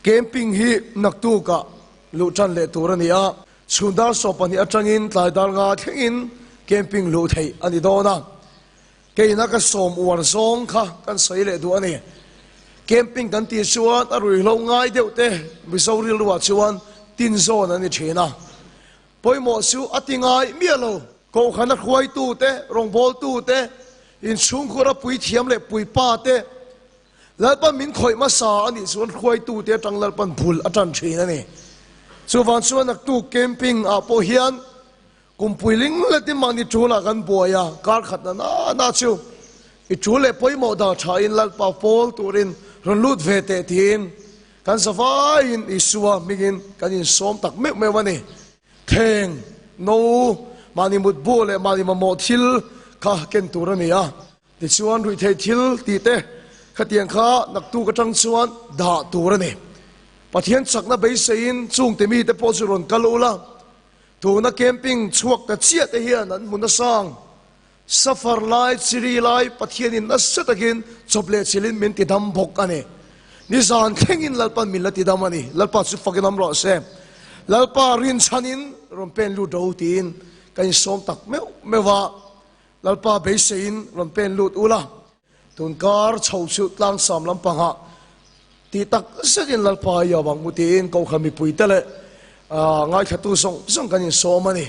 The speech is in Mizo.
Camping hi naktukah luh tan leh tur a ni a, chhun dar 12 atangin tlai dar nga thlengin camping luh theih a ni dawn a. Keina ka sawm uar zawng kha kan sawi leh duh a ni. Camping kan tih chuan a ruihhlo ngai deuh te Mizo rilruah chuan tin zawn a ni thin a. Pawimawh chu a ti ngai miah lo. Kohhran a hruaitu te, rawngbawltu te, inchhungkhur a puithiam leh puipa te, Lalpan min khawih hmasa a nih chuan hruaitu te atang Lalpan bul a tan thin a ni. Chuvang chuan naktuk camping ah pawh hian kumpui ling letin mahni tul ah kan buai a, kar khat na na na chu i tul leh pawimawh dah tha in Lalpa pawl turin rawn lut ve teh tiin Kan zavaiin Isua hmingin kan insawm tak meuh meuh a ni. Theng, no, mahni mutbu leh mahni mamawh thil kha ken tur a ni a. Tichuan ruihtheih thil tih te khatiang kha naktuk atang chuan dah tur a ni. Pathian chakna beiseiin chungte mite pawh chu rawn kal ula, tuna camping chhuak ta chiah te hian an hmu nasang. Safar lai, chiri lai Pathianin nasa takin chawp leh chilhin min tidam bawk a ni. Nizan thlengin Lalpan min la tidam a ni. Lalpa chu fakin awm rawh se. Lalpa rinchhanin rawn pen lut ro tiin ka insawm tak meuh meuh a. Lalpa beiseiin rawn pen lut ula. Tunkar chho chu tlangsam lampangah tih tak zetin Lalpa i awm ang u tiin Kohhran mipuite leh ngaithlatu zawng zawng kan insawm a ni.